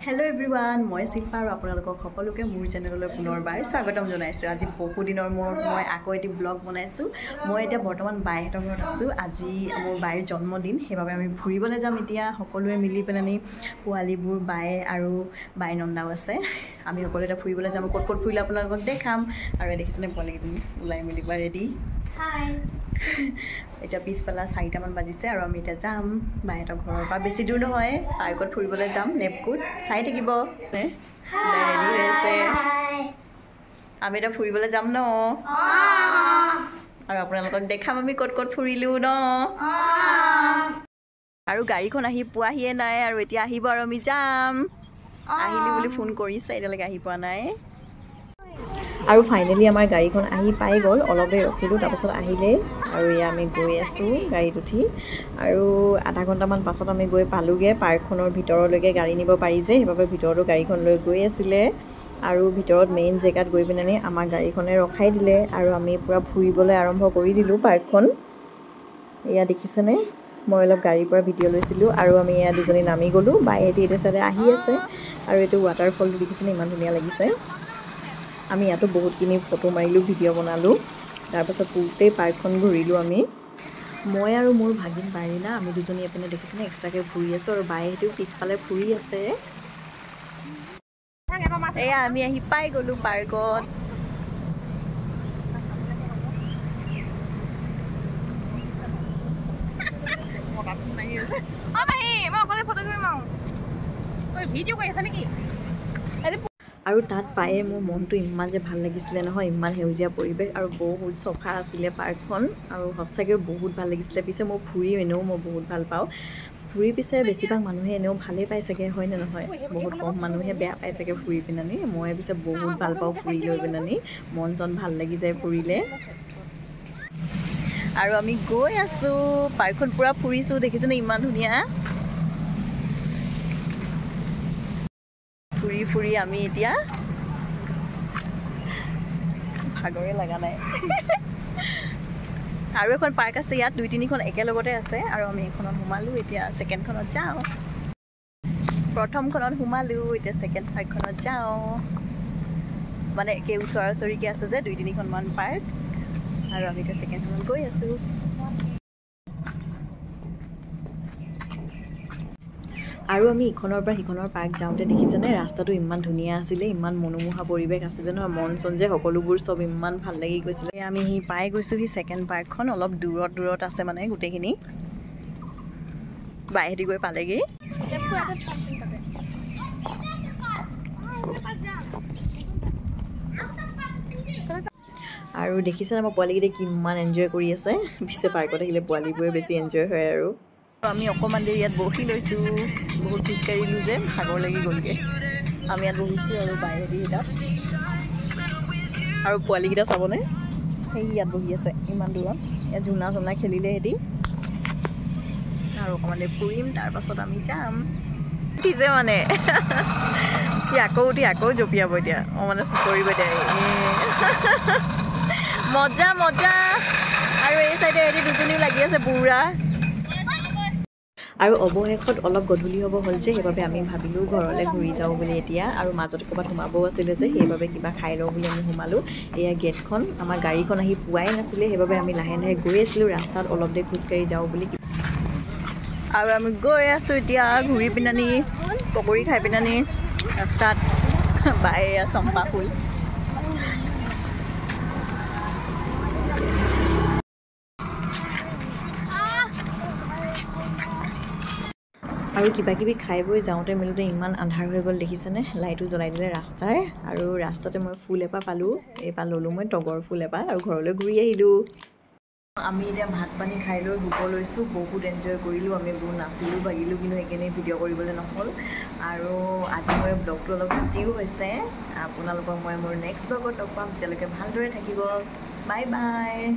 Hello' everyone, মই শিল্পা আৰু আপোনালোকক সকলোকে মোৰ চেনেললৈ পুনৰবাৰ স্বাগতম জনাইছোঁ। আজি বহুদিনৰ মূৰত মই আকৌ এটি ব্লগ বনাইছোঁ। মই এতিয়া বৰ্তমান বাইহঁতৰ ঘৰত আছোঁ। আজি মোৰ বাইৰ জন্মদিন, সেইবাবে আমি ফুৰিবলৈ যাম এতিয়া সকলোৱে মিলি পেলানি, পোৱালিবোৰ, বাই আৰু বাই নন্দাও আছে। আমি সকলোৱে এতিয়া ফুৰিবলৈ যাম। ক'ত ক'ত ফুৰিলে আপোনালোকক দেখাম। আৰু দেখিছেনে পোৱালিকেইজনী ওলাই মেলি বা ৰেডি। এতিয়া পিছবেলা 4টামান বাজিছে আৰু আমি এতিয়া যাম বাইহঁতৰ ঘৰৰ পৰা, বেছি দূৰ নহয়, পাৰ্কত ফুৰিবলৈ যাম, নেপকুত। চাই থাকিব, ৰেডি হৈ আছে। আমি এতিয়া ফুৰিবলৈ যাম ন, আৰু আপোনালোকক দেখাম আমি ক'ত ক'ত ফুৰিলোঁ ন। আৰু গাড়ীখন আহি পোৱাহিয়ে নাই, আৰু এতিয়া আহিব আৰু আমি যাম। আহিলি বুলি ফোন কৰিছে, এতিয়ালৈকে আহি পোৱা নাই। আৰু ফাইনেলি আমাৰ গাড়ীখন আহি পাই গ'ল। অলপ দেৰি ৰখিলোঁ, তাৰপাছত আহিলেই আৰু এয়া আমি গৈ আছোঁ গাড়ীত উঠি। আৰু আধা ঘণ্টামান পাছত আমি গৈ পালোঁগৈ। পাৰ্কখনৰ ভিতৰলৈকে গাড়ী নিব পাৰি যে, সেইবাবে ভিতৰতো গাড়ীখন লৈ গৈ আছিলে। আৰু ভিতৰত মেইন জেগাত গৈ পেলানি আমাৰ গাড়ীখনে ৰখাই দিলে আৰু আমি পূৰা ফুৰিবলৈ আৰম্ভ কৰি দিলোঁ পাৰ্কখন। এয়া দেখিছেনে, মই অলপ গাড়ীৰ পৰা ভিডিঅ' লৈছিলোঁ। আৰু আমি এয়া দুজনী নামি গ'লোঁ, বাইহঁতি এতিয়া চালে আহি আছে। আৰু এইটো ৱাটাৰফলটো দেখিছেনে, ইমান ধুনীয়া লাগিছে। আমি ইয়াতো বহুতখিনি ফটো মাৰিলোঁ, ভিডিঅ' বনালোঁ। তাৰপাছত গোটেই পাৰ্কখন ঘূৰিলোঁ আমি। মই আৰু মোৰ ভাগিন বাৰিণা, আমি দুজনী এপিনে দেখিছেনে এক্সট্ৰাকৈ ফুৰি আছোঁ, আৰু বাইহঁতেও পিছফালে ফুৰি আছে। এয়া আমি আহি পাই গ'লোঁ পাৰ্কত। আৰু তাত পায়ে মোৰ মনটো ইমান যে ভাল লাগিছিলে নহয়, ইমান সেউজীয়া পৰিৱেশ আৰু বহুত চফা আছিলে পাৰ্কখন, আৰু সঁচাকৈ বহুত ভাল লাগিছিলে। পিছে মই ফুৰি এনেও মই বহুত ভাল পাওঁ ফুৰি। পিছে বেছিভাগ মানুহে এনেও ভালেই পায় চাগে, হয়নে নহয়? বহুত কম মানুহে বেয়া পায় চাগে ফুৰি পেনানি। মই পিছে বহুত ভাল পাওঁ ফুৰি লৈ পেনানি, মন চন ভাল লাগি যায় ফুৰিলে। আৰু আমি গৈ আছোঁ, পাৰ্কখন পূৰা ফুৰিছোঁ, দেখিছেনে ইমান ধুনীয়া। ফুৰি ফুৰি আমি এতিয়া ভাগৰে লগা নাই। আৰু এখন পাৰ্ক আছে ইয়াত, 2-3খন একেলগতে আছে। আৰু আমি এখনত সোমালোঁ, এতিয়া ছেকেণ্ডখনত যাওঁ। প্ৰথমখনত সোমালোঁ, এতিয়া ছেকেণ্ড পাৰ্কখনত যাওঁ। মানে একে ওচৰা ওচৰিকৈ আছে যে 2-3খনমান পাৰ্ক। আৰু আমি এতিয়া ছেকেণ্ডখনত গৈ আছোঁ। আৰু আমি ইখনৰ পৰা সিখনৰ পাৰ্ক যাওঁতে দেখিছেনে ৰাস্তাটো ইমান ধুনীয়া আছিলে, ইমান মনোমোহা পৰিৱেশ আছিলে নহয়, মন চন যে সকলোবোৰ চব ইমান ভাল লাগি গৈছিলে। আমি সি পাই গৈছোঁ সি ছেকেণ্ড পাৰ্কখন, অলপ দূৰত দূৰত আছে মানে গোটেইখিনি। বাইহঁতি গৈ পালেগৈ। আৰু দেখিছেনে আমাৰ পোৱালিকেইটাই কিমান এনজয় কৰি আছে। পিছে পাৰ্কত আহিলে পোৱালিবোৰে বেছি এনজয় হয়। আৰু আমি অকণমান দেৰি ইয়াত বহি লৈছোঁ, বহুত খোজকাঢ়িলোঁ যে ভাগৰ লাগি গ'লগৈ। আমি ইয়াত বহিছোঁ আৰু বাইহঁতি তাত, আৰু পোৱালিকেইটা চাবনে সেই ইয়াত বহি আছে ইমান দূৰত। ইয়াত জোনা চোনা খেলিলে সিহঁতি। আৰু অকণমান দেৰি ফুৰিম, তাৰপাছত আমি যাম। উঠিছে মানে সি আকৌ উঠি আকৌ জঁপিয়াব এতিয়া, অঁ মানে চুঁচৰিব এতিয়া। মজা মজা। আৰু এই চাইডে এদি দুজনীও লাগি আছে বুঢ়া। আৰু অৱশেষত অলপ গধূলি হ'ব হ'ল যে, সেইবাবে আমি ভাবিলোঁ ঘৰলৈ ঘূৰি যাওঁ বুলি এতিয়া। আৰু মাজতে ক'ৰবাত সোমাবও আছিলে যে, সেইবাবে কিবা খাই লওঁ বুলি আমি সোমালোঁ। এয়া গেটখন, আমাৰ গাড়ীখন আহি পোৱাই নাছিলে, সেইবাবে আমি লাহে লাহে গৈ আছিলোঁ ৰাস্তাত, অলপ দেৰি খোজকাঢ়ি যাওঁ বুলি। আৰু আমি গৈ আছোঁ এতিয়া ঘূৰি পিনানি, পকৰি খাই পিনানি ৰাস্তাত। বাই এয়া চম্পা ফুল। আৰু কিবা কিবি খাই বৈ যাওঁতে মেলোঁতে ইমান আন্ধাৰ হৈ গ'ল দেখিছেনে, লাইটো জ্বলাই দিলে ৰাস্তাৰ। আৰু ৰাস্তাতে মই ফুল এপাহ পালোঁ, এইপাহ ল'লোঁ মই তগৰ ফুল এপাহ, আৰু ঘৰলৈ ঘূৰি আহিলোঁ। আমি এতিয়া ভাত পানী খাই লৈ শুব লৈছোঁ। বহুত এনজয় কৰিলোঁ আমি, বহুত নাচিলোঁ বাগিলোঁ, কিন্তু সেইকাৰণে ভিডিঅ' কৰিবলৈ নহ'ল। আৰু আজি মই ব্লগটো অলপ ছুটিও হৈছে। আপোনালোকক মই মোৰ নেক্সট ব্লগত লগ পাম। তেতিয়ালৈকে ভালদৰে থাকিব। Bye bye.